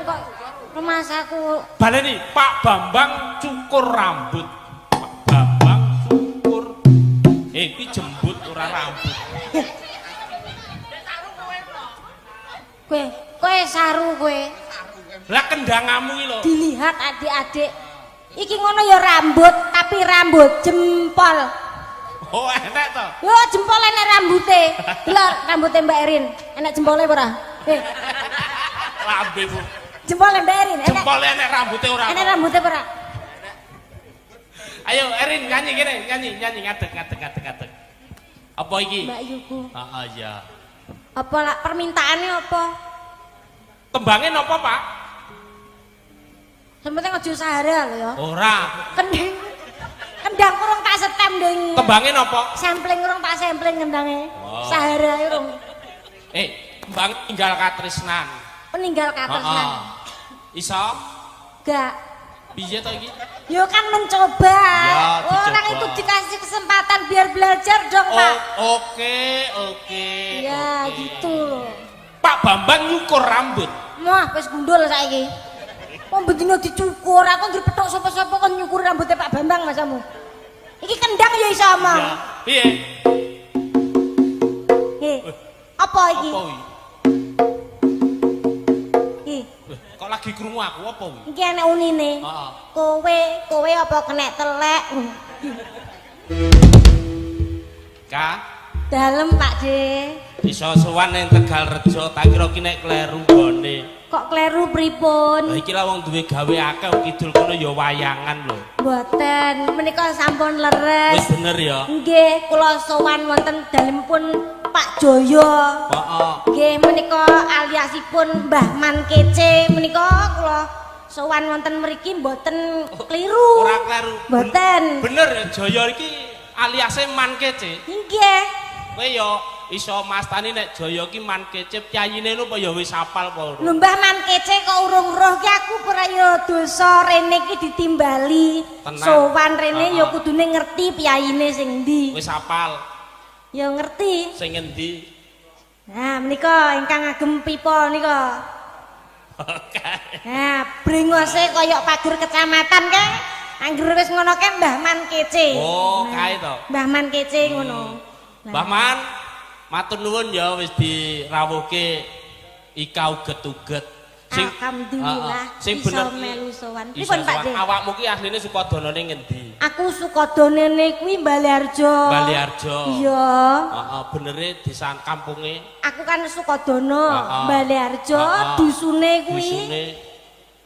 kok rumasaku. Baleni Pak Bambang cukur rambut. Pak Bambang cukur. Iki jembut ora rambut. Kowe, kowe saru kowe. Lah kendangamu iki lho. Dilihat adik-adik. Iki ngono ya rambut, tapi rambut jempol. Oh, enek to. Yo jempol enek rambute. Delok rambute Mbak Erin. Enek jempole apa ora? Lambe, Bu. Jempole Mbak Erin enek. Jempole enek rambute ora. Enek rambute apa ora? Ayo Erin nyanyi kene, nyanyi, nyanyi ngadeg ngadeg ngadeg ngadeg. Apa iki? Mbak Yuku. Heeh, iya. Apa lak permintaannya apa? Tembange napa, Pak? Sing penting aja Sahara lho ya. Ora. Kendang. Kendang urung tak setem ding. Tembange napa? Sampling urung tak sampling kendange. Oh. Sahara urung. Tembang tinggal katresnan. Peninggal katresnan. Heeh. Iso? Gak. Piye to iki? Yo kan mencoba. Ya, orang dicoba. Itu dikasih kesempatan biar belajar dong, Pak. Oh, oke, oke. Ya, oke. Gitu loh. Pak Bambang nyukur rambut. Wah, wis gundul saiki. Wong bendina dicukur, aku anggere petuk sapa-sapa kon nyukur rambutnya Pak Bambang masamu. Iki kendang ya iso omong. Ya. Piye? Nggih. Apa iki? Apa iki? Iki. Kok lagi krungu aku apa kuwi? Iki enek unine. Heeh. Kowe, kowe apa kenek telek? Ka Dalem Pak De. Iso sowan ning Tegalrejo, tak kira ki nek kleru nggone. Kok kleru pripun? Lah iki lah wong duwe gawe akeh kidul kono ya wayangan lho. Mboten, menika sampun leres. Wis bener ya. Nggih, kula sowan wonten dalemipun Pak Joyo. Heeh. Nggih, menika aliasipun Mbah Man Kece menika kula sowan wonten mriki mboten kliru. Ora kleru. Mboten. Bener ya Joyo iki aliase Man Kece. Nggih. Kowe ya iso mastani nek Joyo ki Man Kece piyayine lho apa ya wis apal apa ora? Lho Mbah Man Kece kok urung roh ki aku ora ya dosa rene iki ditimbali. Tenan. Sowan rene ya Heeh. kudune ngerti piyayine sing ndi. Wis apal Ya ngerti. sing ngendi? Nah, menika ingkang agem pipa nika. Nah, brengose kaya pager kecamatan kae. Angger wis ngono kae Mbah Man Kece. Oh, Nah, kae to. Mbah Man Kece ngono. Nah. Mbah Man, matur nuwun ya wis dirawuhke Ika uget-uget. Alhamdulillah Heeh, sing iso bener ki melu sowan. iso Pripun Pak sowan. De? Awakmu ki asline Sukodonone ngendi? Aku Sukodonene kuwi Baleharjo. Baleharjo. Iya. Heeh, benere desa kampunge. Aku kan Sukodono, Heeh. Baleharjo, Heeh. dusune kuwi. Dusune.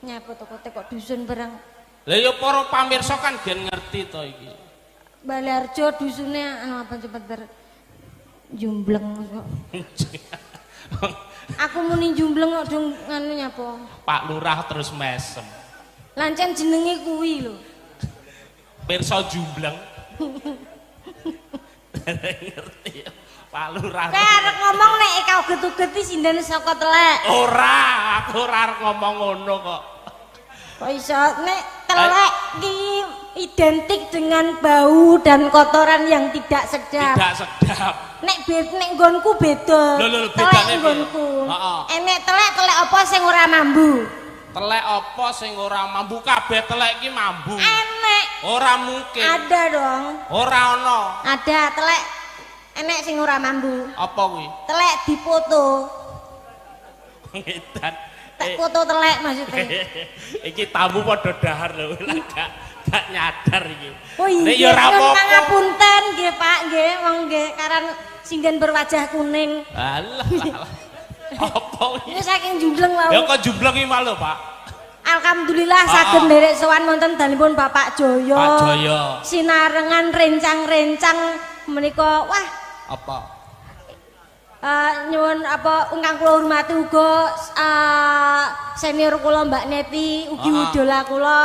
Nyapa to kote kok dusun barang. Lah ya para pamirsa kan gen ngerti to iki. Baleharjo dusune anu apa cepet ber jumbleng kok. Aku muni jumbleng kok dong nganu nyapa. Pak Lurah terus mesem. Lancen jenenge kuwi lho. Pirsa jumbleng. Ngerti ya. Pak Lurah. Kowe arep ngomong nek Eka uget-uget iki sinden saka telek. Ora, aku ora arep ngomong ngono kok. Kok iso nek telek ki identik dengan bau dan kotoran yang tidak sedap. Tidak sedap. Nek nek nggonku beda. Lho, lho, lho, telek bedane piye? nggonku. Heeh. Enek telek telek apa sing ora mambu? Telek apa sing ora mambu? Kabeh telek iki mambu. Enek. Ora mungkin. Ada dong. Ora ana. Ada telek enek sing ora mambu. Apa kuwi? Telek dipoto. Ngedan. Tek foto telek maksudnya. Iki tamu padha dahar lho, lah gak nyadar iki. Oh iya, Nek ya ora nyuwun apa-apa. pangapunten nggih Pak, nggih wong nggih karan sinden berwajah kuning. Alah, alah. Apa iki? Ini saking jumbleng wau. Ya kok jumbleng iki malu, Pak. Alhamdulillah saged nderek sowan wonten dalemipun Bapak Joyo. Pak Joyo. Sinarengan rencang-rencang menika wah Apa? Nyuwun apa ingkang kula hormati uga senior kula Mbak Neti ugi idola kula.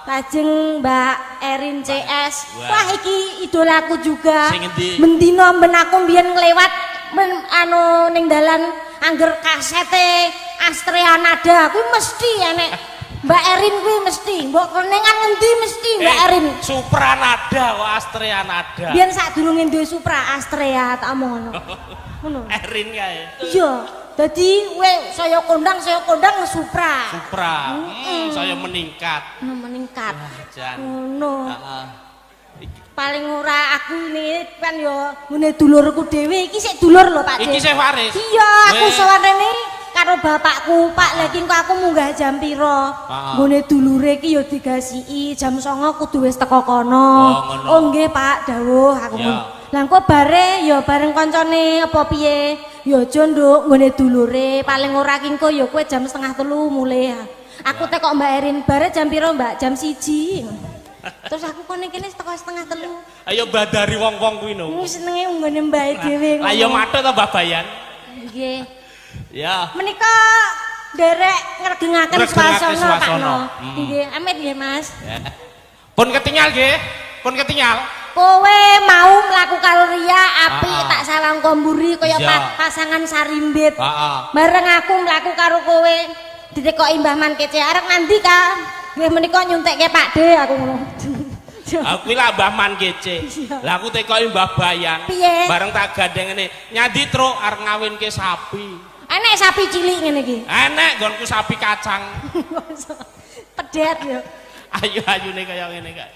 Lajeng Mbak Erin CS. Wah. Wah iki idolaku juga. Sing endi? Mendina men aku mbiyen nglewat men anu ning dalan angger kasete Astrea Nada kuwi mesti enek Mbak Erin kuwi mesti. Mbok kenengan ngendi mesti Mbak Erin. Supranada kok Astrea Nada. Biyen sadurunge duwe Supra Astrea tak omong ngono. Ngono. Erin kae. Iya. Dadi we saya kondang Supra. Supra. Saya meningkat. Meningkat. Jan. Ngono. Heeh. Paling ora aku ini kan yo ngene dulurku dhewe iki sik dulur lho Pak. Iki sik waris. Iya, aku sowan rene karo bapakku, Pak. Lha iki engko aku munggah jam pira? Nggone dulure iki yo digasiki jam 09.00 kudu wis teko kono. Oh nggih Pak, dawuh aku ngono. Lah engko bare ya bareng kancane apa piye? Ya aja nduk nggone dulure, paling ora ki engko ya kowe jam 2:30 mulih. Aku tekok Mbak Erin, bare jam pira Mbak? Jam 1. Terus aku kene kene teko 2:30. Ayo badari wong-wong kuwi no. Senenge nggone mbae dhewe. Lah ya mathuk to Mbah Bayan. Nggih. Ya. Menika nderek ngregengaken swasana Pak No. Nggih, amit nggih Mas. Pun ketinggal nggih. Pun ketinggal. Kowe mau mlaku karo Ria apik tak sawang komburi kaya pasangan sarimbit. Bareng aku mlaku karo kowe ditekoki Mbah Man kece arep nandi ka? Nggih menika nyuntekke Pak De aku ngono. Aku lah Mbah Man kece. Lah aku tekoki Mbah Bayan. Piye? Bareng tak gandeng ngene, nyandi truk arep ngawinke sapi. Enek sapi cilik ngene iki. Enek nggonku sapi kacang. Pedet yo. Ayu-ayune kaya ngene kak.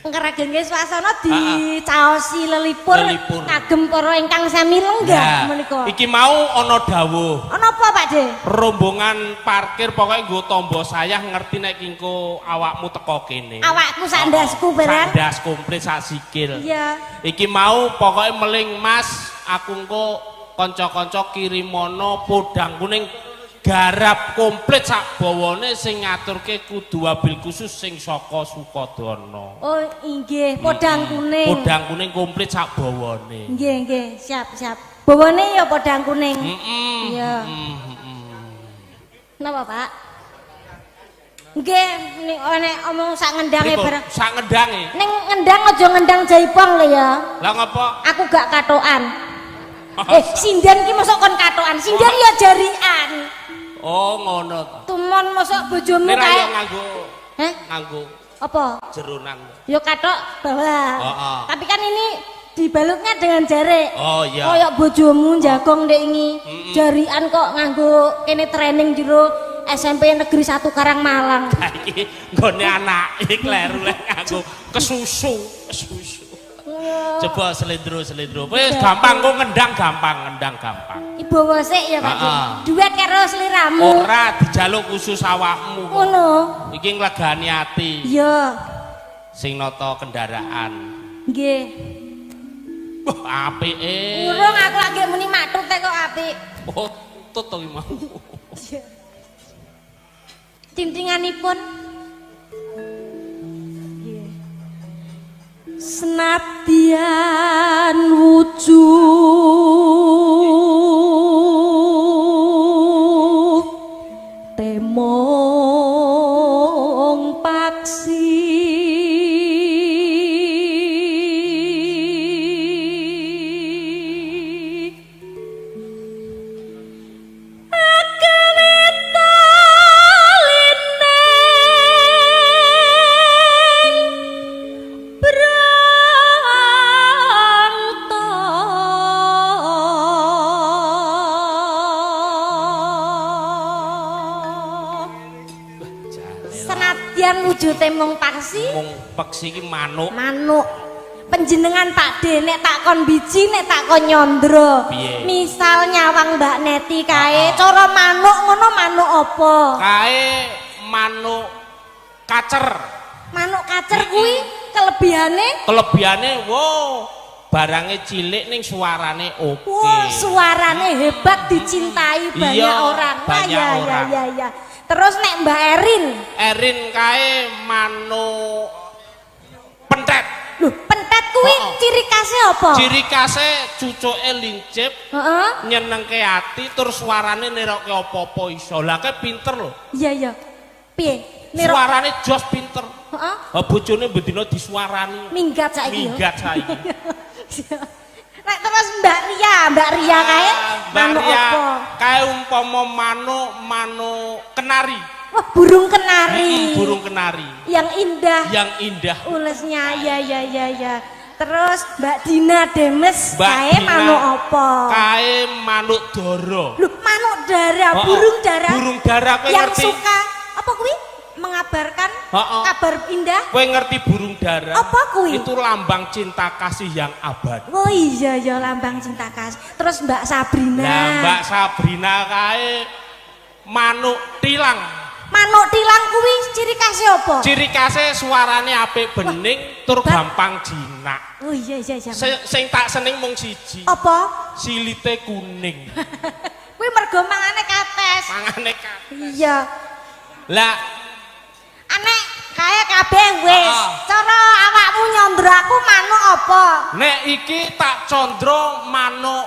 Ngregenge swasana dicaosi lelipur kagem para ingkang sami lenggah menika. Iki mau ana dawuh. Ana apa Pak De? Rombongan parkir pokoke nggo tombo sayah ngerti nek engko awakmu teko kene. Awakku sak ndasku barang. Sak ndas komplit sak sikil. Iya. Iki mau pokoke meling Mas, aku engko kanca-kanca kirimono podang kuning garap komplit sak bawane sing ngaturke kudu wabil khusus sing saka Sukodono. Oh inggih, podang kuning. Podang kuning komplit sak bawane. Nggih, nggih, siap, siap. Bawane ya podang kuning. Iya. Napa, Pak? Nggih, nek omong sak ngendange bareng. Sak ngendange. Ning ngendang aja ngendang jaipong lho ya. Lah ngopo? Aku gak katokan. Sinden ki mosok kon katokan. Sinden ya jarian. Oh, ngono ta. Tumon mosok bojomu kae nganggo. Heh? Nganggo. Apa? Jeronan. Ya katok bawah. Tapi kan ini dibalutnya dengan jarik. Oh iya. Kayak bojomu jagong ndek ingi. Jarian kok nganggo kene training jero SMP Negeri 1 Karangmalang. Ha iki nggone anake kleru lek nganggo kesusu, kesusu. Coba selindro. Wis gampang kok ngendang gampang, ngendang gampang. Ibawa sik ya Pak. Duet karo sliramu. Ora dijaluk khusus awakmu. Ngono. Iki nglegani ati. Iya. Sing nata kendaraan. Nggih. Wah, apike. Urung aku lagi muni maktute kok apik. Oh, tut to iki mau. Tintinganipun senadyan wujud temong paksi wujute mung paksi. Mung peksi iki manuk. Manuk. Panjenengan Pak D nek tak kon biji nek tak kon nyondro. Misal nyawang Mbak Neti kae cara manuk ngono manuk apa? Kae manuk kacer. Manuk kacer kuwi kelebihane? Kelebihane wo barange cilik ning suarane oke. Wow, suarane hebat dicintai banyak orang. Banyak orang. Ya, ya, ya. Terus nek Mbak Erin, Erin kae manuk pentet. Loh, pentet kuwi ciri khasnya apa? Ciri khasnya cucuke lincip, nyenengke ati, terus suarane nirokke apa-apa iso. Lah kae pinter lho. Iya, iya. Piye? Suarane jos pinter. Heeh. Bojone bendina disuarani. Minggat saiki. Minggat saiki. Nek terus Mbak Ria kae manuk apa? Kae umpama manuk manuk kenari. Wah, burung kenari. Burung kenari. Yang indah. Yang indah. Ulesnya ya ya ya ya. Terus Mbak Dina Demes Mbak kae Dina manuk apa? Kae manuk dara. Lho, manuk dara, Oh, oh. burung dara. Burung dara kowe yang ngerti? suka apa kuwi? Mengabarkan Oh, oh. kabar indah. Kowe ngerti burung dara? Apa kuwi? Itu lambang cinta kasih yang abadi. Oh iya ya, lambang cinta kasih. Terus Mbak Sabrina. Nah, Mbak Sabrina kae manuk tilang. Manuk tilang kuwi ciri khasnya apa? Ciri khasnya suarane apik bening tur gampang jinak. Oh iya iya iya. Sing tak seneng mung siji. Apa? Silite kuning. Kuwi mergo mangane kates. Mangane kates. Iya. Lah Anek kae kabeh wis. Ah. Cara awakmu nyondro aku manuk apa? Nek iki tak condro manuk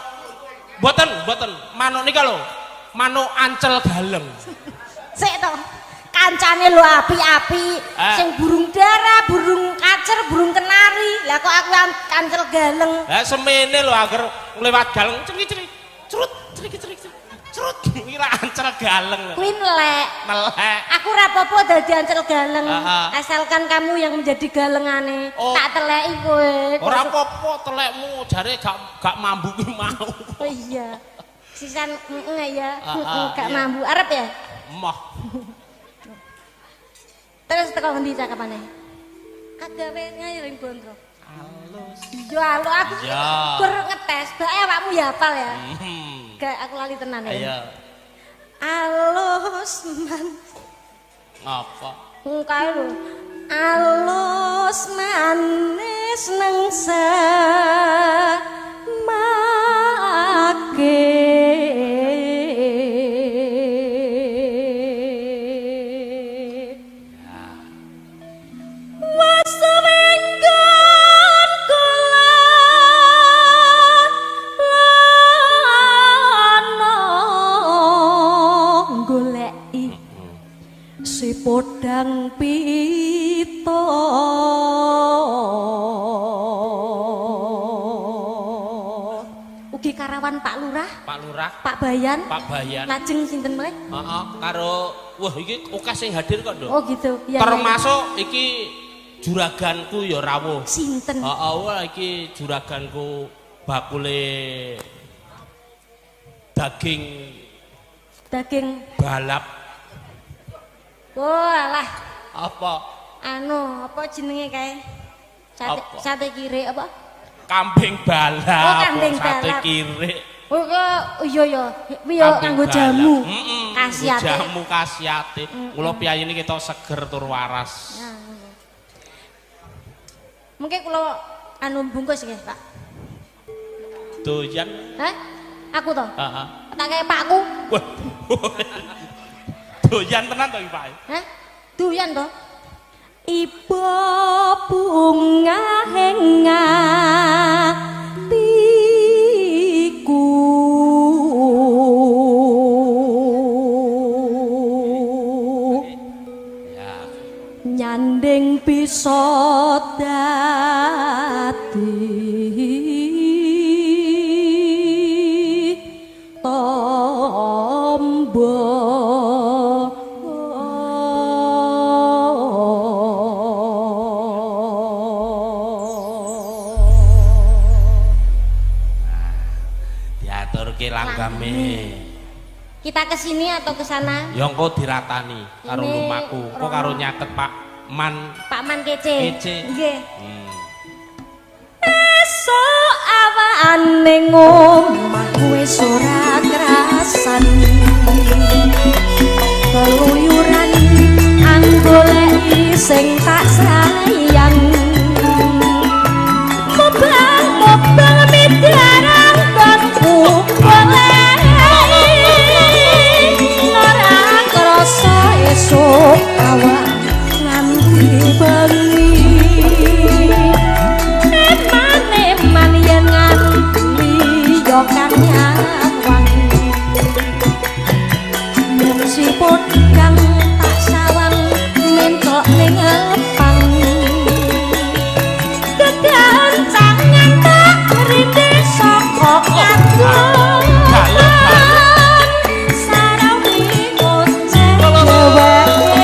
mboten, mboten. Manuk nika lho. Manuk ancel galeng. Sik to. Kancane lho api-api, Ah. sing burung dara, burung kacer, burung kenari. Lah kok aku kancel galeng. Lah semene lho agar nglewat galeng ceri-ceri. Crut, ceri-ceri. Crut, iki lah ancel galeng. Kuwi melek. Melek. Aku ora apa-apa dadi ancel galeng. Ah, ah. Asalkan kamu yang menjadi galengane. Oh. Tak teleki kowe. Ora apa-apa telekmu jare gak mambu ki mau. Oh iya. Sisan heeh ya. Ah, ah, Gak iya. mambu. Arep ya? Moh. Terus teko ngendi cakepane? Kagawe ngayiring gondrong. Halus. Yo alo aku Iya. gur ngetes, bae awakmu ya hafal ya. Hmm. Gak aku lali tenan ya. Ayo. Alus man. Ngapa? Kae lho. Alus manis neng semake. Wasewenggon kula lana goleki si podang pita. Ugi karawan Pak Lurah, Pak Lurah, Pak Bayan, Pak Bayan. Lajeng sinten malih? Heeh, karo wah iki akeh sing hadir kok, Nduk. Oh gitu. Ya, ya, ya. Termasuk iki juraganku ya rawuh. Sinten? Heeh, wah iki juraganku bakule daging Daging. balap. Oh, alah. Apa? Anu, apa jenenge kae? Sate, Apa? sate kire apa? Kambing balap. Oh, kambing sate balap. kire. Oh, kok iya ya. Kuwi ya Kambing nganggo balap. jamu. Heeh. Khasiate. Jamu khasiate. Mula piyayine kita seger tur waras. Nah, ngono. Mungkin kula anu bungkus nggih, Pak. Doyan. Hah? Aku to? Heeh. Tak kayak pakku. Wah. Doyan tenan to iki, Pak? Hah? Doyan to? Ibu bunga hatiku. Ya. Nyanding bisa dadi tombo. Diaturke langgame. Kita ke sini atau ke sana? Ya engko diratani karo Ini lumaku. Engko karo nyatet Pak Man. Pak Man kece. Kece. Nggih. Hmm. Esuk awane ngomah wis ora krasan. Keluyuran anggoleki sing tak sayang. Mubang-mubang midarang bangku goleki. Ora krasa esuk awan nganti bengi. Eman-eman yen nganti yo kang nyawang. Mung si podang tak sawang mentok ning epang. Kegancangan tak mrindis saka kagungan. Sarawi ngoceh dheweke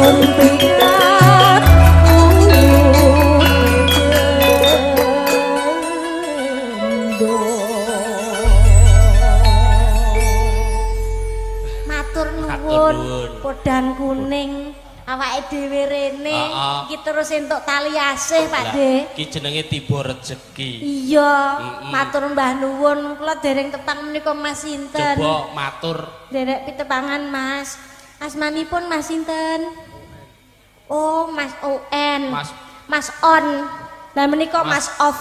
Kuntiat bendo. Matur nuwun podang kuning awake dhewe rene iki terus entuk tali asih Pak De. Iki jenenge tiba rejeki. Iya, matur mbah nuwun. Kula dereng tepang menika Mas sinten? Coba matur. Derek pitepangan Mas. Asmanipun Mas sinten? Oh, Mas ON. Mas On. Lah menika Mas Off.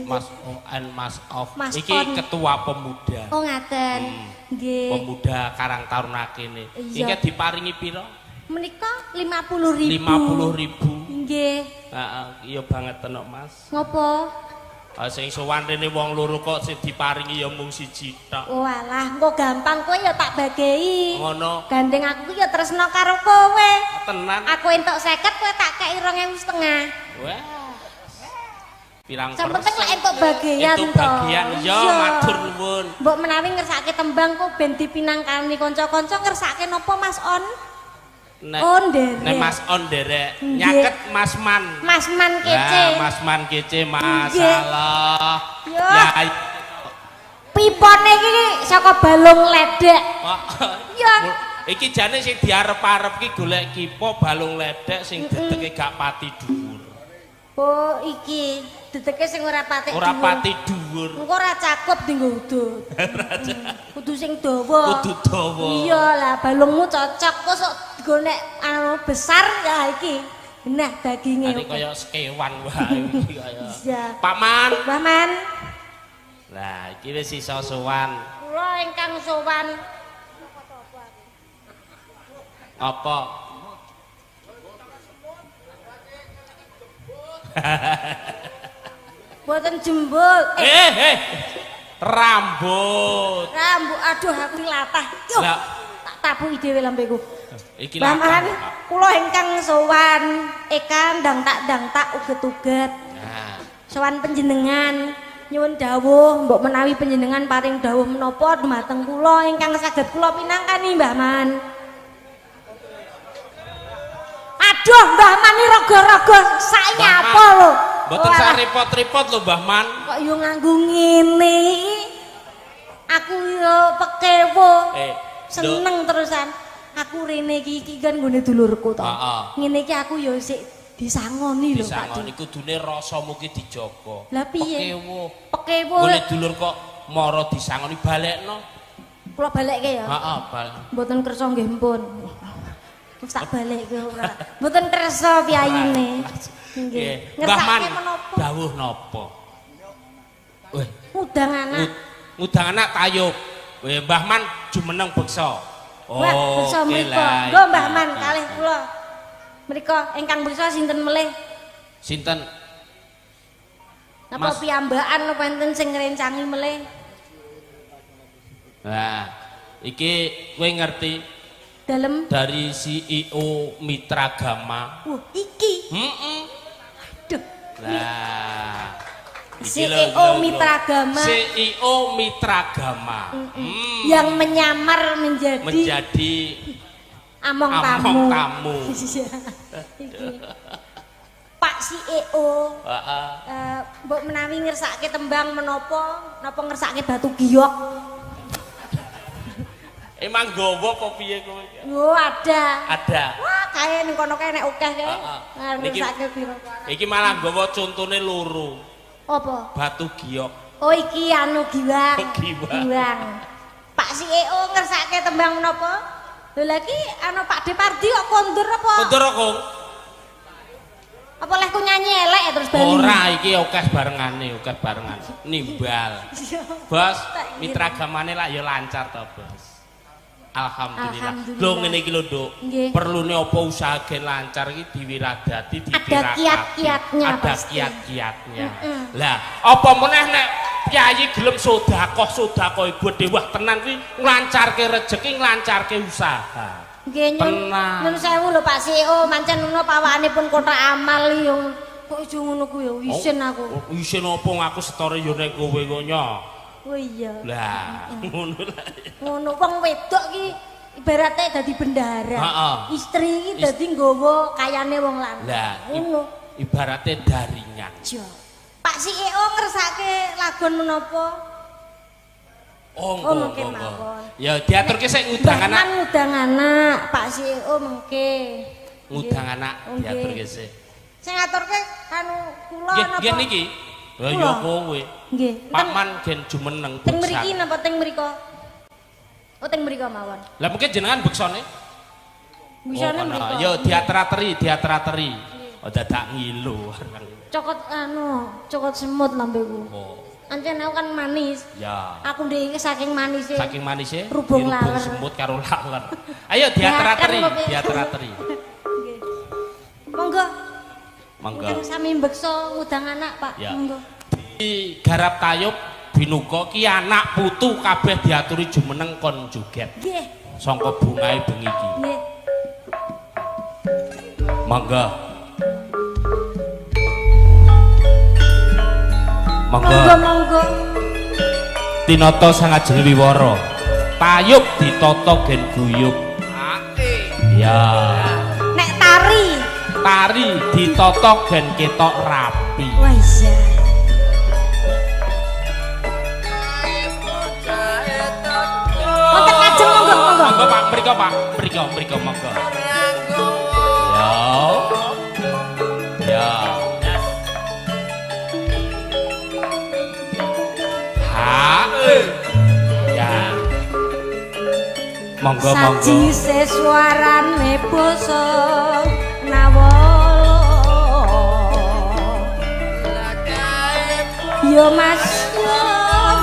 Mas ON, Mas Off. Mas iki On. Ketua pemuda. Oh ngaten. Nggih. Pemuda Karang Taruna kene. Iki diparingi pira? Menika 50.000. 50.000. Nggih. Heeh, iya banget tenok Mas. Ngopo? Sing sowan rene wong loro kok sing diparingi ya mung siji tok. Walah, engko gampang kowe ya tak bagei. Ngono. Gandeng aku ki ya tresno karo kowe. Tenan. Aku entuk 50 kowe tak kei 2.500. Wah. Pirang Sing penting lek entuk bagian to. Entuk bagian ya matur nuwun. Mbok menawi ngersake tembang kok ben dipinangkani kanca-kanca ngersake napa Mas On? Nek, On derek. Nek Mas On derek nyaket Mas Man. Mas Man kece. Lah, Mas Man kece masalah. Ya. Pipone iki saka balung ledek. Ya. Iki jane sing diarep-arep ki golek kipo balung ledek sing dedeke gak pati dhuwur. Oh iki dedeke sing ora pati dhuwur. Ora pati dhuwur. Engko ora cakup dienggo udut. Kudu sing dawa. Kudu dawa. Iya lah balungmu cocok kok sok golek anu besar ya iki. Nah daginge. Ini kaya sekewan wae iki kaya. Iya. Pak Man. Mbah Man. Lah iki wis iso sowan. Kula ingkang sowan. Apa? Mboten jembul. Rambut. Rambut aduh aku latah. Yo. Tak tapuki dhewe lambeku. Iki latah. Mbah Man, kula ingkang sowan eka ndang tak uget-uget. Nah. Sowan panjenengan nyuwun dawuh mbok menawi panjenengan paring dawuh menapa dumateng kula ingkang saged kula pinangkani Mbah Man. Aduh Mbah Man iki raga-raga sak nyapa lho. Mboten sak repot-repot lho Mbah Man. Kok yo nganggo ngene iki. Aku yo pekewo. Seneng terusan. Aku rene iki kan nggone dulurku to. Ngene iki aku yo sik disangoni lho Pak. Disangoni kudune rasamu ki dijaga. Lah piye? Pekewo. Pekewo. Nggone dulur kok mara disangoni balekno. Kula balekke ya. Heeh, bal. Mboten kersa nggih mpun. Wis tak balekke ora. Mboten kersa piyayine. Nggih. Ngersake menapa? Dawuh napa? Weh, ngundang anak. Ngundang anak tayub. Weh, Mbah Man jumeneng beksa. Oh, beksa mriku. Nggo Mbah Man kalih kula. Mriku ingkang beksa sinten melih? Sinten? Napa piyambakan napa enten sing ngrencangi melih? Nah, iki kowe ngerti dalem dari CEO Mitra Gama. Wah, iki. Heeh. Aduh. Lah. CEO Mitra Gama. CEO Mitra Gama. Yang menyamar menjadi among tamu. Among tamu. Iki. Pak CEO. Heeh. Mbok menawi ngersake tembang menapa? Napa ngersake batu giok? Emang gowo apa piye kowe? Oh, ada. Ada. Wah, kae ning kono kae nek akeh kae. Ngersake piro. Iki malah gowo contone loro. Apa? Batu giok. Oh, iki anu giwang. Giwang. Pak CEO ngersake tembang menapa? Lho lagi anu Pak Depardi kok kondur apa? Kondur kok. Apa lehku nyanyi elek terus bali? Ora, iki akeh barengane, akeh barengan. Nimbal. Bos, Mitra Gamane lak ya lancar to, Bos. Alhamdulillah. Lho ngene iki lho, Nduk. Perlune apa usaha gen lancar iki diwiradati, ditirakati. Ada kiat-kiatnya. Ada kiat-kiatnya. Lah, apa meneh nek piyayi gelem sedekah, sedekah gedhe wah tenan kuwi nglancarke rejeki, nglancarke usaha. Nggih, nyun sewu lho Pak CEO, mancen ngono pawakanipun kothak amal yo. Kok iso ngono kuwi ya isin aku. Isin apa aku setore yo nek kowe kok nyo. Oh iya. Lah, ngono lah. Ngono wong wedok ki ibaratnya dadi bendahara. Heeh. Istri iki dadi nggawa kayane wong lanang. Lah, ngono. Ibaratnya daringan. Jo. Pak CEO ngersake lagon menapa? Oh, Oh, mengke mawon. Ya diaturke sik ngundang anak. Ngundang anak, Pak CEO mengke. Ngundang anak diaturke sik. Sing ngaturke anu kula napa? Nggih niki. Lah ya kowe. Nggih. Pak Man gen jumeneng. Teng mriki napa teng mriko? Oh, teng mriko mawon. Lah mungkin jenengan beksone? Beksone mriko. Ya diater-ateri, diater-ateri. Oh dadak ngilu. Cokot anu, cokot semut lambeku. Oh. Ancen aku kan manis. Ya. Aku ndek iki saking manise. Saking manise rubung laler. Semut karo laler. Ayo diater-ateri, diater-ateri. Nggih. Monggo. Monggo. Mungkin sami mbeksa ngundang anak, Pak. Ya. Monggo. Di garap tayub binuka ki anak putu kabeh diaturi jumeneng kon joget. Nggih. Sangka bungae bengi iki. Nggih. Monggo. Monggo. Monggo monggo. Tinata sangajeng wiwara. Tayub ditata gen guyub. Ya. Nek tari, tari ditata gen ketok rapi. Wah iya. Wonten ngajeng monggo monggo. Monggo Pak, mriko Pak, mriko mriko monggo. Ya. Ya. Ha. Ya. Monggo monggo. Saji seswarane basa nawala. Yo Mas, yo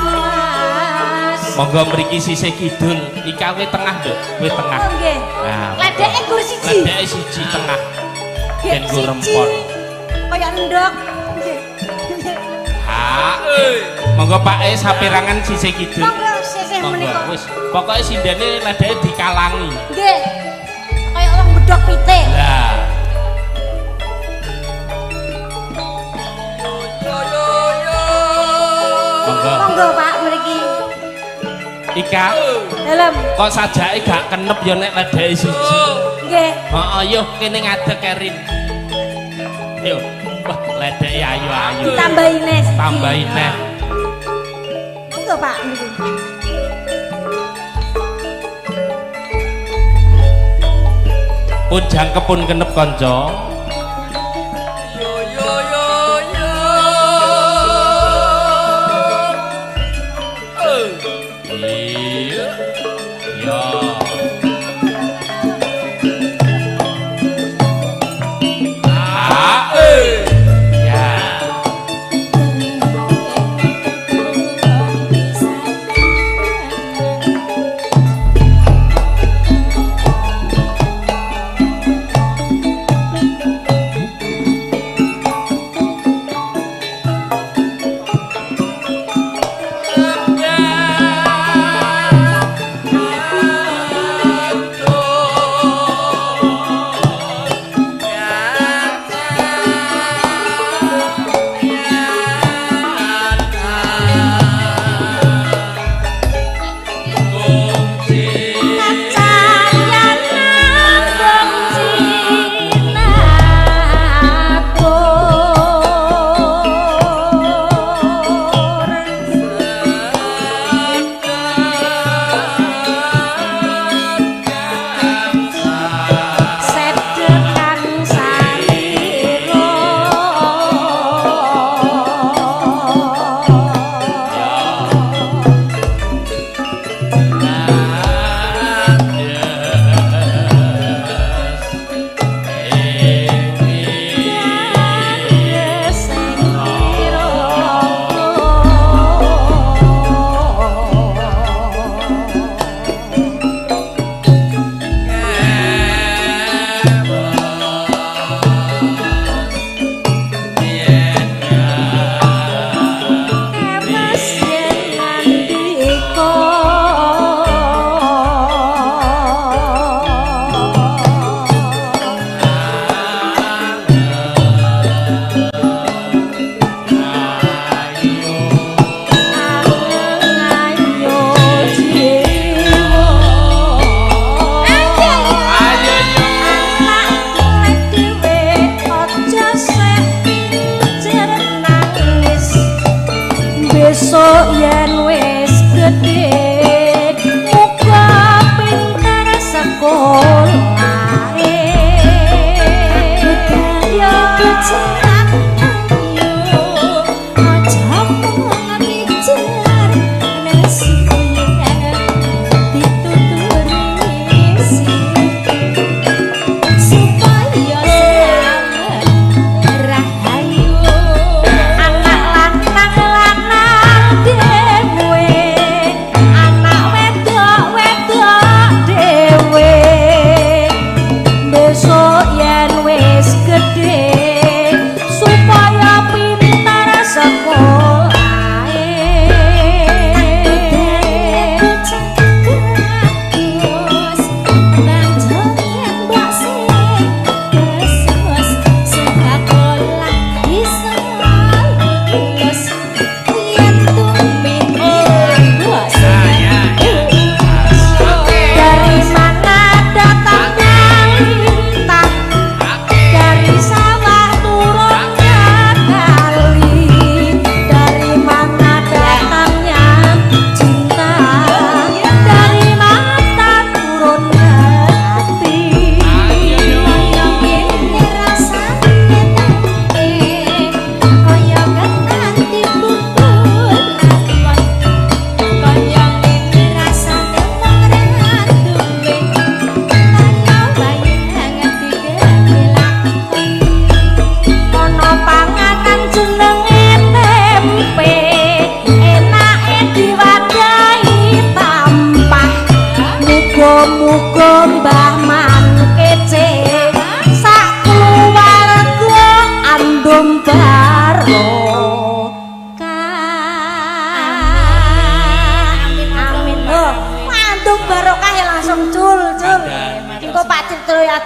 Mas. Monggo mriki sisih kidul, iki kowe tengah, Nduk. Kowe tengah. Oh nggih. Nah, ledeke gur siji. Ledeke siji tengah. Ben go rempon. Kaya endhok. Nggih. Ha. Monggo Pak E saperangan sisih kidul. Monggo sisih menika. Wis, pokoke sindene ledeke dikalangi. Nggih. Kaya wong bedhok pitik. Lah. Monggo. Monggo Pak mriki. Ika. Dalem. Kok sajake gak kenep ya nek ledeke siji. Nggih. Heeh, yo kene ngadeg Erin. Yo, wah ledeke ayu-ayu. Ditambahi neh. Tambahi neh. Monggo Pak mriki. Pun jangkep pun kenep kanca. Yo yo yo yo. Iya. Ya. Ah. Ya.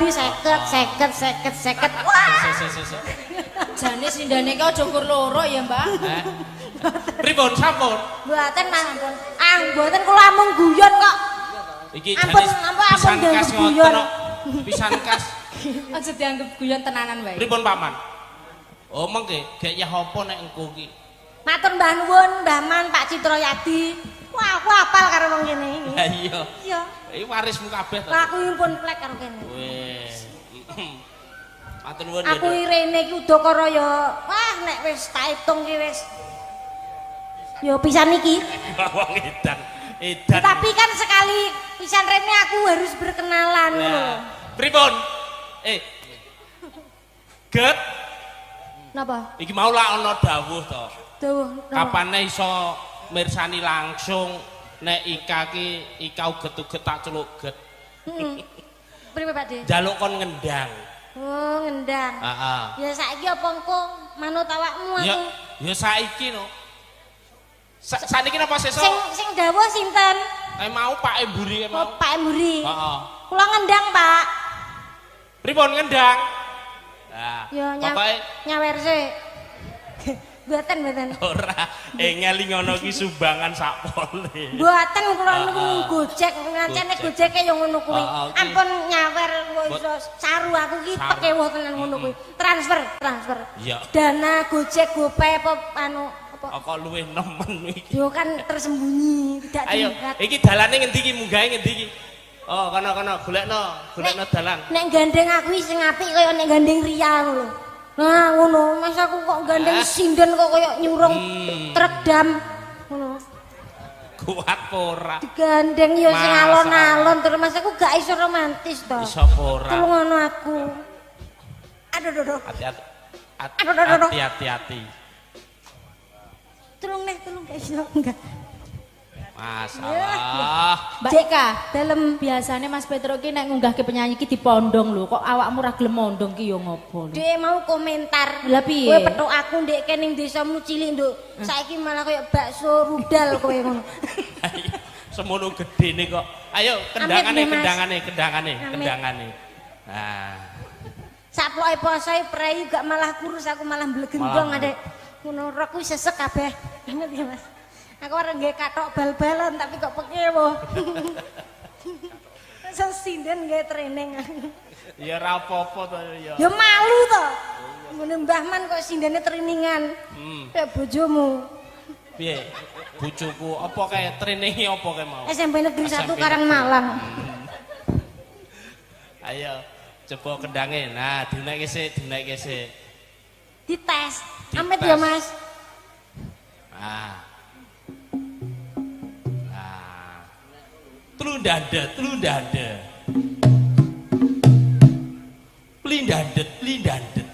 rabi 50, 50, 50, 50. Wah. Sik sik sik. Jane sindane ki aja kur loro ya, Mbak. Eh. Pripun sampun? Mboten, Mas. Ah, mboten kula amung guyon kok. Iki Ampun, jane ampun, pisan ampun, kas dianggep ngoten guyon. kok. Pisan kas. Aja dianggep guyon tenanan wae. Pripun Paman? Oh mengke gek yah apa nek engko ki? Matur Mbah nuwun, Mbah Man, Pak Citra Yadi. Wah, aku apal karo wong kene iki. Lah iya. Iya. Iki warismu kabeh to. Lah aku iki pun plek karo kene. Weh. Matur nuwun ya. Aku iki rene iki udakara ya. Wah, nek wis tak hitung ki wis. Ya pisan iki. Wong edan. Edan. Tapi kan sekali pisan rene aku harus berkenalan ngono lho. Lah, pripun? Eh. Get, Napa? iki mau lak ana dawuh to. Dawuh. Napa? Kapane iso mirsani langsung nek Ika ki Ika uget-uget tak celuk get. Heeh. Priwe Pak De? Njaluk kon ngendang. Oh, ngendang. Heeh. Ya saiki apa engko manut awakmu Ya, aku? ya saiki no. Saniki napa sesuk? Sing sing dawuh sinten? Mau Pak Emburi Oh, mau. Pak Emburi. Heeh. Kula ngendang, Pak. Pripun ngendang? Nah, Ya pokoke nyawer sik. Mboten, mboten. ora ngeling ngono ki sumbangan sak pole. Mboten kula niku Heeh. Gojek, ngancene Gojek. Gojeke ya ngono kuwi. Heeh, ki. Ampun nyawer kok iso saru aku ki Saru. pekewuh tenan ngono kuwi. Transfer, transfer. Iya. Dana Gojek, GoPay apa anu apa. Kok luwih nemen iki. Yo kan tersembunyi, tidak Ayo, dilihat. iki dalane ngendi iki munggahe ngendi iki? Oh, kono-kono golekno, golekno dalan. Nek gandeng aku iki sing apik kaya nek gandeng Ria ngono lho. Nah, ngono, Mas aku kok gandeng Ah. sinden kok kaya nyurung truk dam ngono. Kuat apa ora? Digandeng ya sing Mas, alon-alon terus Mas aku gak iso romantis to. Iso apa ora? Tulung ngono aku. Aduh aduh aduh. Hati-hati. Aduh, aduh, aduh. Hati-hati hati. Tulung neh, tulung gak iso enggak. Masalah. Mbak Ika, Dalem biasane Mas Petro ki nek ngunggahke penyanyi ki dipondong lho, kok awakmu ra gelem mondong ki ya ngopo lho. Dhek mau komentar. Lah piye? Kowe petuk aku ndek kene ning desamu cilik, Nduk. Saiki malah koyo bakso rudal kowe ngono. Semono gedene kok. Ayo kendangane, Amit nih, Mas. kendangane, kendangane, Amit. kendangane. Nah, Saploke poso prei gak malah kurus aku malah mblegendong Malah. adek. Ngono rok kuwi sesek kabeh. Ingat ya, Mas. Aku arep nggae kathok bal-balan tapi kok pekewuh. Masa sinden nggae training. ya ora apa-apa to ya. Ya malu to. Ngene Mbah Man kok sindene trainingan. Kayak bojomu. Piye? Bojoku apa kae traininge apa kae mau? SMP Negeri 1 SMP Karangmalang. Ayo, coba kendange. Nah, dinekke sik, dinekke sik. Dites. Dites. Amit ya, Mas. Nah. Nah. Tlundande, tlundande. Plindandet, plindandet.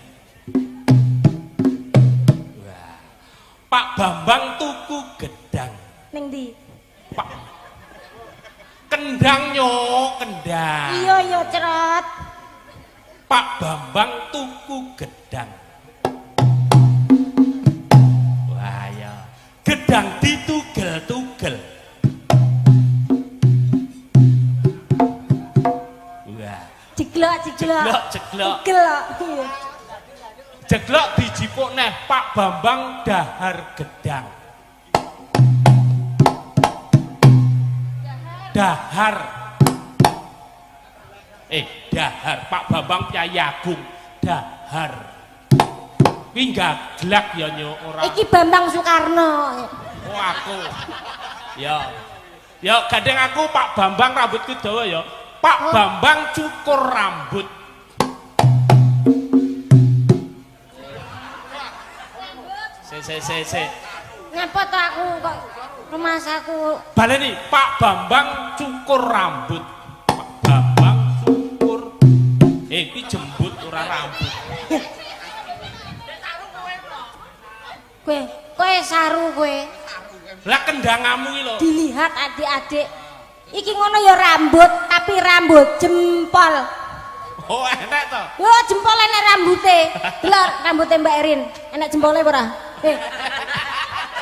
Wah. Pak Bambang tuku gedang. Ning ndi? Pak Kendang nyok, kendang. Iya, iya, cerot. Pak Bambang tuku gedang. Wah ya. Gedang ditugel-tugel. Wah. Jeglok, jeglok. Jeglok, jeglok. Jeglok. Iya. Jeglok dijipuk neh Pak Bambang dahar gedang. Dahar. Dahar Pak Bambang Kyai Agung dahar. Kuwi gaglak ya nyuk ora. Iki Bambang Soekarno. Oh aku. Ya. Ya gandeng aku Pak Bambang rambutku dawa ya. Pak Oh. Bambang cukur rambut. Se se se se. Ngapa to aku kok rumasaku Baleni Pak Bambang cukur rambut. Pak Bambang cukur. Iki jembut ora rambut. kowe kowe saru kowe. Lah kendangamu iki lho. Dilihat adik-adik. Iki ngono ya rambut, tapi rambut jempol. Oh, enek to. Yo jempol enek rambute. Delok rambute Mbak Erin. Enek jempole apa ora?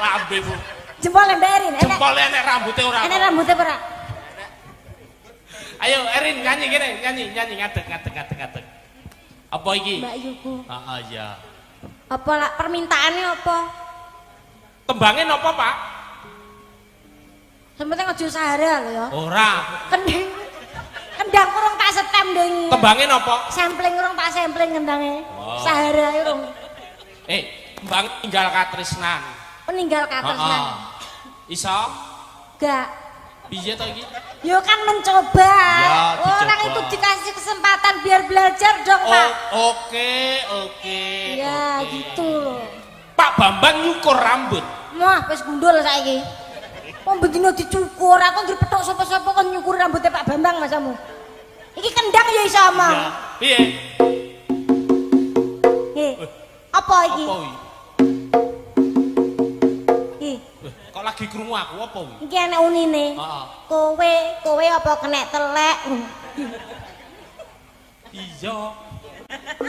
Lambemu. Jempole Mbak Erin enek. Jempole enek rambute ora. Enek rambute apa ora? Ayo Erin nyanyi kene, nyanyi, nyanyi ngadeg ngadeg ngadeg ngadeg. Apa iki? Mbak Yuku. Heeh, iya. Apa lah permintaannya apa? Tembange napa, Pak? Sing penting aja Sahara lho ya. Ora. Kendang. Kendang urung tak setem ding. Tembange napa? Sampling urung tak sampling kendange. Oh. Sahara urung. Eh, tembang tinggal katresnan. Peninggal katresnan. Heeh. Iso? Gak. Piye to iki? Yo kan mencoba. Ya, Orang dicoba. itu dikasih kesempatan biar belajar dong, Pak. Oh, oke, oke. Ya, oke. gitu loh. Pak Bambang nyukur rambut. Wah, wis gundul saiki. Wong bendino dicukur, aku ndur petuk sapa-sapa kon nyukur rambutnya Pak Bambang masamu. Iki kendang ya iso omong. Ya. Piye? Nggih. Apa iki? Apa iki? Iki. Weh, kok lagi krungu aku apa kuwi? Iki enek unine. Heeh. Kowe, kowe apa kenek telek? Iya.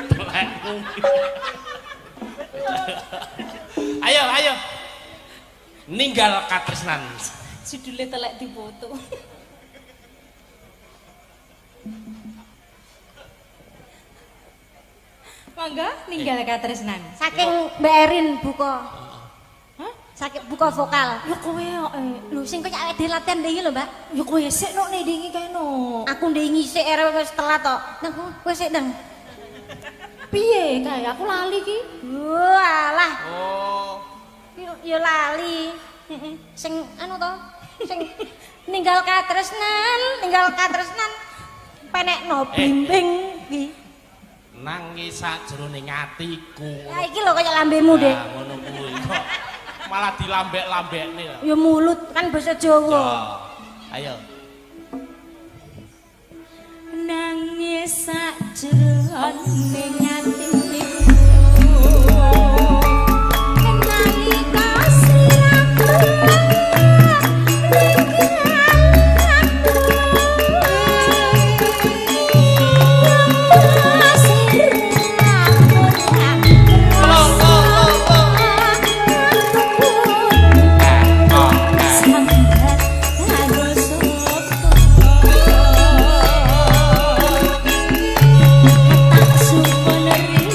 Telekmu. Ayo, ayo. Ninggal katresnan. Judulnya telek dipoto. Mangga ninggal katresnan. Saking Mbak Erin buka. Hah? Saking buka vokal. Ya kowe kok Lho sing koyo awake dhewe latihan ndek iki lho, Mbak. Ya kowe sik nok nek dingi kae no. Aku ndek ngisik ere wis telat tok. Nang kowe sik nang. Piye kae aku lali ki. Walah, Oh. ya lali. Heeh. Sing anu to, sing ninggal katresnan, ninggal katresnan. Penekno blimbing iki. Nangis sajroning atiku. Ya iki lho kaya lambemu, Dik. Nah, ngono kuwi kok. Malah dilambek-lambekne. Ya mulut kan basa Jawa. Ya. Ayo. Nangis sakjroning atiku. Nalika sliramu Lo lo lo lo. Oh, eh. Sambat karo sapa tak suwun.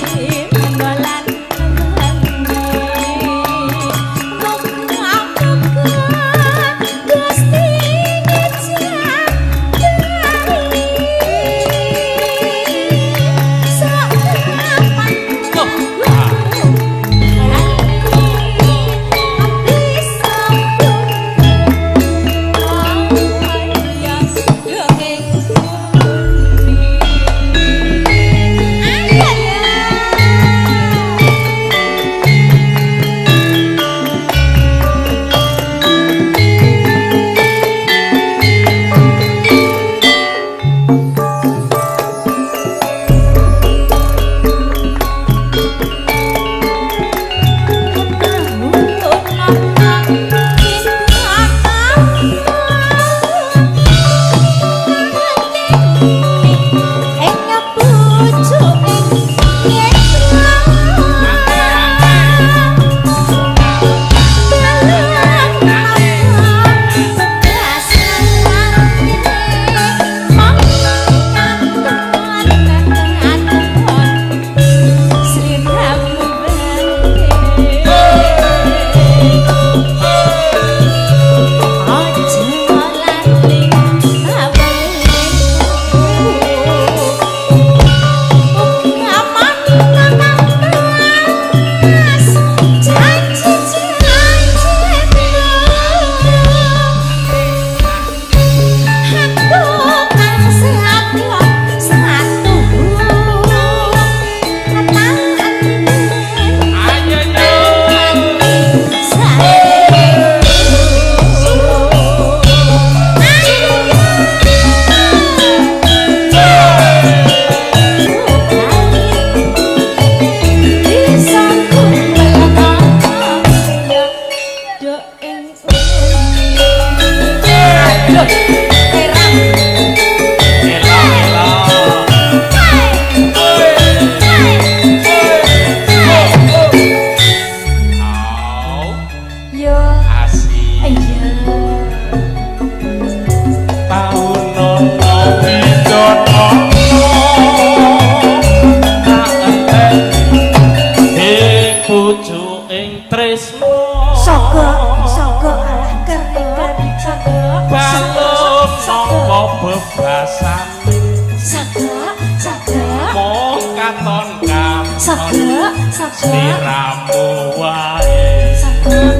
katon katon. Sogok, sogok. Sliramu wae. Sogok.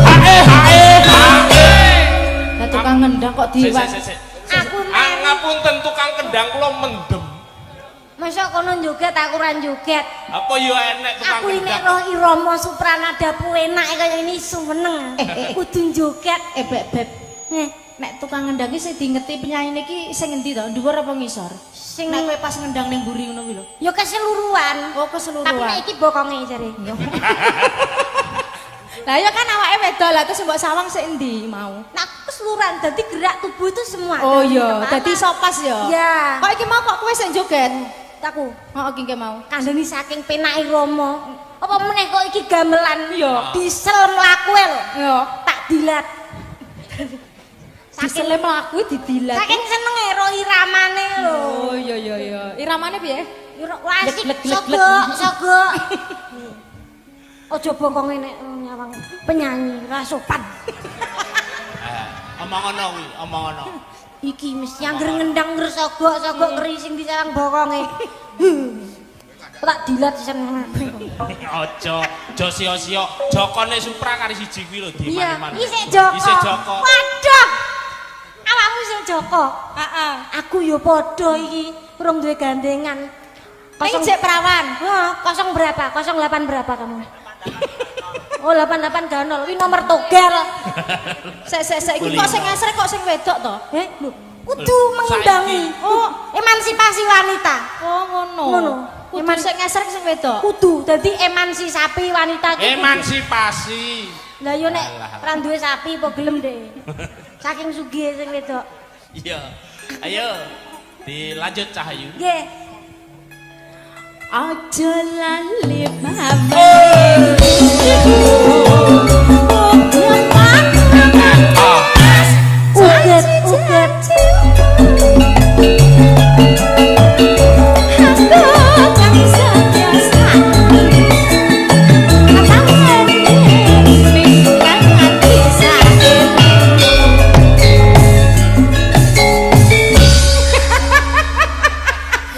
Hae hae hae. Lah tukang ngendang kok diwan. Sik. Aku meri. Ngapunten tukang kendang kula mendem. Masa kono joget aku ora joget. Apa yo enek tukang Aku ini kendang. roh irama Supranada enak kaya ini seneng. Kudu joget. Beb, beb. Nek tukang ngendang ki sing dingeti penyayine ki sing ngendi to? Dhuwur apa ngisor? Sing Nek kowe pas ngendang ning mburi ngono kuwi lho. Ya keseluruhan. Oh, keseluruhan. Tapi nek iki bokonge jare. Lah ya kan awake wedok lah terus mbok sawang sik endi mau? Nah, keseluruhan dadi gerak tubuh itu semua. Oh Dari iya, kepala. dadi iso pas ya. Iya. Kok iki mau kok kowe sing joget? Aku Heeh, iki mau. kandhani saking penake Rama. Apa meneh kok iki gamelan? Iya. Diesel mlaku lho. Iya. Tak dilat. Disele mlaku didilat. Saking senenge ro iramane lho. Oh iya iya iya. Iramane piye? Asik Glek, glek, glek, sogok, sogok. Aja bongkonge nek nyawang penyanyi ra sopan. Omong ngono kuwi, omong ngono. Iki mesti angger ngendang ngger sogok-sogok ngeri sing disawang bokonge. Tak dilat sisan. Aja, aja sia-sia. Jokone Supra kari siji kuwi lho di Iya, mana-mana. isih Joko. Isih Joko. Waduh. Awakmu isih Joko. Heeh. Aku ya padha iki, urung duwe gandengan. Ning jek perawan. Heeh, kosong berapa? 08 berapa kamu? Oh, 88 gak nol. Ini nomor togel. Sek sek sek iki kok sing ngasrek kok sing wedok to? Eh, lho, kudu mengimbangi. Oh, emansipasi wanita. Oh, ngono. Ngono. Kudu sing ngasrek sing wedok. Kudu dadi emansi sapi wanita iki. Emansipasi. Lah yo nek ra duwe sapi apa gelem deh. Saking sugihe sing wedok. Iya. Ayo dilanjut Cahayu. Nggih. Aja lali mama. Uget, uget.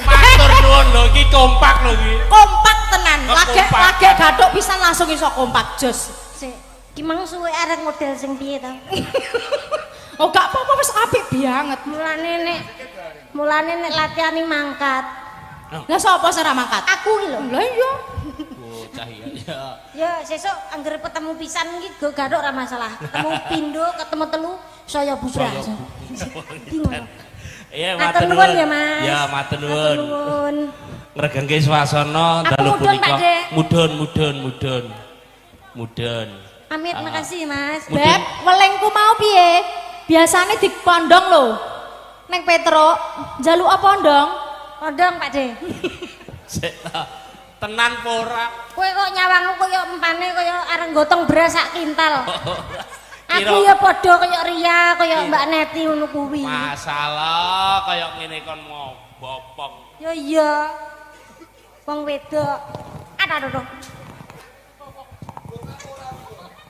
Matur nuwun lho iki kompak lho iki. Kompak tenan. Kompak. Lagek gathuk pisan langsung iso kompak jos. Sik, ki mang suwe arek model sing piye to? Oh gak apa-apa wis apik banget. Mulane nek latihane mangkat. Lah sapa sing ora mangkat? Aku iki lho. Lah iya. Bocah iya. Ya. Ya sesuk angger ketemu pisan iki go gathuk ora masalah. Ketemu pindho, ketemu telu saya bubrah. Iki ngono. Iya, Matur matur nuwun ya, Mas. Ya, matur nuwun. Matur nuwun. Ngregengke swasana Aku dalu mudhun, punika. Pak De. Mudhun, mudhun, mudhun. Mudhun. Amit, makasih Mas. Mudhun. Beb, welengku mau piye? Biasane dipondong lho. Neng Petruk, njaluk apa pondong? Pondong, Pak De. Sik ta. Tenan apa ora? Kowe kok nyawangku kaya empane kaya areng gotong beras sak kintal. Aku ya padha kaya Ria, kaya Mbak Neti ngono kuwi. Masalah kaya ngene kon bopong. Ya iya. Wong wedok. Aduh aduh.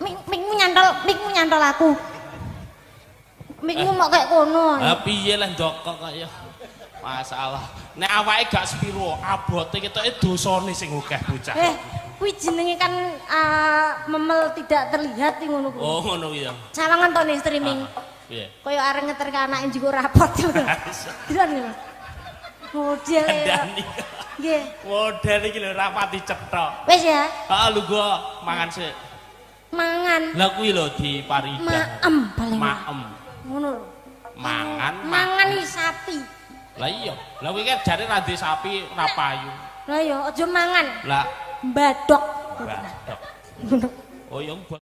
Mikmu nyantol, mikmu nyantol aku. Mikmu mok kayak kono. Lah piye lah ndokok kaya masalah. Nek awake gak sepiro, abote ketoke dosane sing akeh bocah. Kuwi jenenge kan memel tidak terlihat iki ngono kuwi. Oh ngono kuwi ya. Sawangan to ning streaming. Piye? Kaya areng ngeterke anake njukuk rapot lho. Delok lho. Model. Kandhani. Nggih. Model iki lho rapati cetha. Wis ya, Heeh lho gua mangan sik. mangan. Lah kuwi lho di Paridah. Maem paling. Maem. Ngono lho. Mangan. Mangan iki sapi. Lah iya. Lah kuwi kan jare ra ndek sapi ra payu. Lah iya aja mangan. Lah Badok. badok. Oh iya.